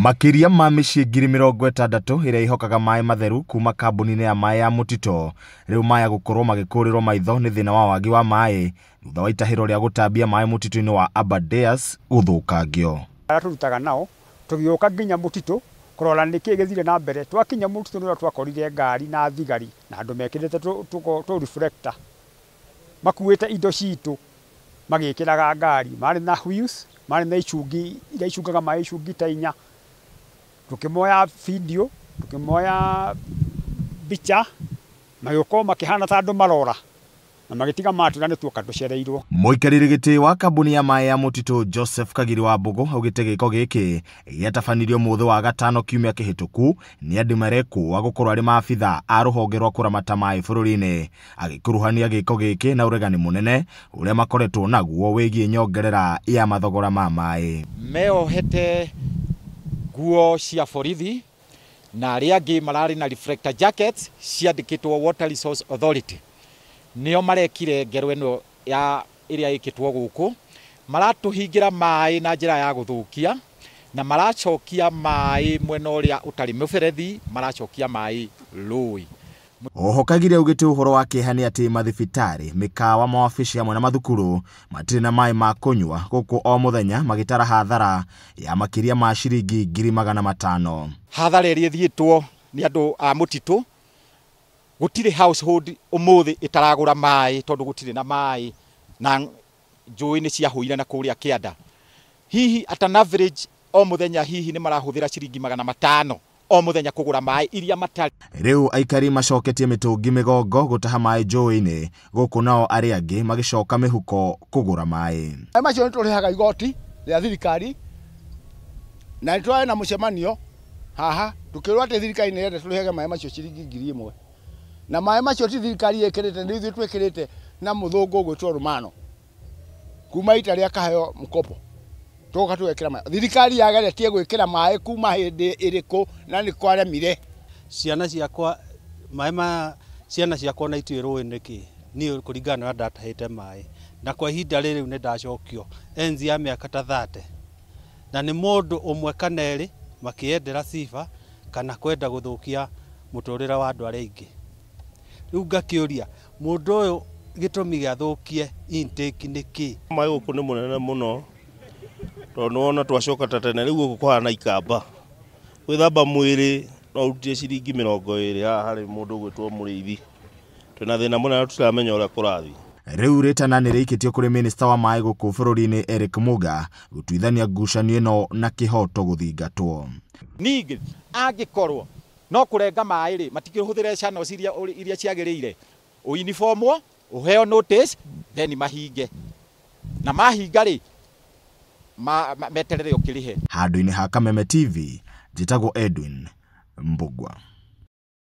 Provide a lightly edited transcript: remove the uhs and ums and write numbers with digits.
Makĩria ma mĩciĩ 60,000 ĩrĩa ĩhokaga maĩ matheru kuma kambuni-inĩ ya maĩ ya Mũtito rĩu maya gũkorwo magĩkũrĩrwo maitho nĩ thĩna wa wagi wa maĩ thutha wa itahĩro rĩa gũtambia maĩ mũtitũ-inĩ wa Aberdares gũthũkangio. Arĩa tũrutaga nao tũgĩũka nginya mũtitũ kũrora nĩkĩĩ gĩthire na mbere. Twakinya mũtitũ nĩrĩo twakorire ngari na thigari na andũ mekĩrĩte tũ reflector makuĩte indo citũ magĩkĩraga ngari, marĩ na wheels, marĩ na icungi iria icungaga maĩ, icungi ta inya. Tukĩmoya video, tukĩmoya mbica, magĩũka makĩhana ta andũ marora na magĩtiga matwĩra nĩ tuoka tũcereirwo. Mũikarĩri gĩtĩ wa kambuni ya maĩ ya Mũtitũ Joseph Kagiri wa Mbũgũ augĩte gĩko gĩkĩ gĩatabanirio mũthĩ wa gatano kiumia kĩhĩtũku nĩ andũ marekũa gũkorwo arĩ maabitha a rũhonge rwa kũramata maĩ bũrũri-inĩ, agĩkuruhania gĩko gĩkĩ na ũregani mũnene ũrĩa makoretwo naguo wĩgiĩ nyongerera ya mathogora ma maĩ. Meohete nguo cia borithi na arĩa angĩ mararĩ na reflector jackets ciandĩkĩtwo Water Resource Authority. Nĩo marekire ngero ĩno ya ĩrĩa ĩkĩtwo gũkũ, maratũhingĩra maĩ na njĩra ya gũthũkia na maracokia maĩ mwena ũrĩa ũtarĩ mũberethi, maracokia maĩ rũĩ. Oho Kagiri augĩte ũhoro wa kĩeha nĩ atĩ mathibitarĩ, mĩkawa, mawabici hamwe na mathukuru matirĩ na maĩ ma kũnyua gũkũ o mũthenya magĩtara hathara ya makĩria ma ciringi 500,000. Hathara ĩrĩa ĩthiĩtwo nĩ andũ a mũtitũ, gũtirĩ household ũmũthĩ ĩtaragũra maĩ tondũ gũtirĩ na maĩ na njũĩ nĩ ciahũire na kũrĩa kĩanda. Hihi at an average o mũthenya hihi nĩ marahũthĩra ciringi 500 o mũthenya kũgũra maĩ iria matarĩ. Rĩu aikari macoketie mĩtũngi mĩgongo gũtaha maĩ njũĩ-inĩ gũkũ nao arĩa angĩ magĩcoka mĩhuko kũgũra maĩ. Maĩ macio nĩ tũrĩhaga igoti rĩa thirikari na nĩ tũrarĩ na mũcemanio haha tũkĩrwo atĩ thirikari nĩ ĩrenda tũrĩhage maĩ macio ciringi 1,000. Na maĩ macio ti thirikari ĩkĩrĩte, nĩ ithuĩ twĩkĩrĩte na mũthũngũ ũgwĩtwo Romano kuma Italy akaheo mkopo tũgoka tũgekĩra maĩ. Thirikari yageretie gwĩkĩra maĩ kuma hĩndĩ ĩrĩkũ na nĩ kwaremire. Ciana ciakwa maĩ ma ciana ciakwa na ituĩ rũĩ nĩkĩ niĩ kũringana na ũrĩa ndatahĩte maĩ na kwa ihinda rĩrĩ nĩ ndacokio enzi ya mĩaka ta 30 na nĩ mũndũ ũmwe kana erĩ makĩendera sifa kana kwenda gũthũkia mũtũrĩre wa andũ arĩa aingĩ. Rĩu ngakĩũria mũndũ ũyũ gĩtũmi gĩathũkie intake nĩ kĩ? Maĩ gũkũ nĩ mũnene mũno tondũ nĩwona twacoka ta tene, rĩu gũkũ kũhana ikamba. Gwĩthamba mwĩrĩ no ũrutire ciringi 20 haha harĩ mũndũ ũgwĩtwo mũrĩithi. Twĩna thĩna mũnene tũtiramenya ũrĩa kũrathiĩ. Rĩu rĩtana nĩ rĩikĩtio kũrĩ minista wa maĩ gũkũ bũrũri-inĩ Eric Muga gũtuithania ngucanio ĩno na kĩhoto gũthingatwo. Ningĩ angĩkorwo no kũrenga maĩ rĩ, matikĩhũthĩre channels iria ciagĩrĩire, ũiniformwo, ũheo notice, then mahinge. Na mahinga rĩ, meterere ũkĩrĩhe. Handũ-inĩ ha Kameme TV, njĩtagwo Edwin Mbugua.